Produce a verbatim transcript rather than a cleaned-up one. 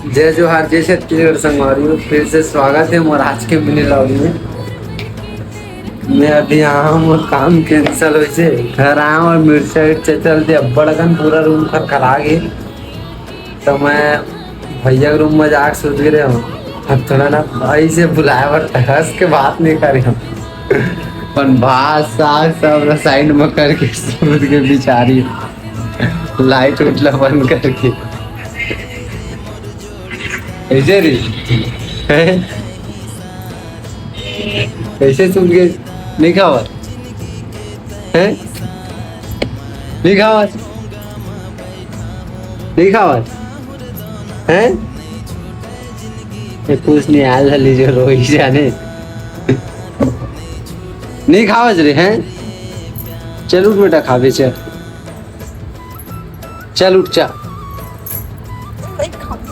जय जोहार, जय छत्तीसगढ़ संगवारी हो, फिर से स्वागत है मोर आज के मिनी vlog में। मैं अभी आया हूँ, मोर काम cancel होइसे, घर आया हूँ और मिर्चा उर्चा चल दे, अब्बड़ अकन पूरा रूम खरखरा गे। तो मैं भैया के रूम में जाके सुत गे रहे हूँ। अब थोड़ा ना भाई से बुलाए बर हंस के बात नहीं कर रहे हूँ, पर भात साग सब साइड में करके सुत के बिचारी लाइट उठला बंद करके। ऐसे रे, हैं? ऐसे सुन के नहीं खावत, हैं? नहीं खावत, नहीं खावत, हैं? ये कुछ नहीं, आल हली जो रोई जाने। नहीं खावत रे, हैं? चल उठ बेटा, खाबे चल, चल उठ, चल।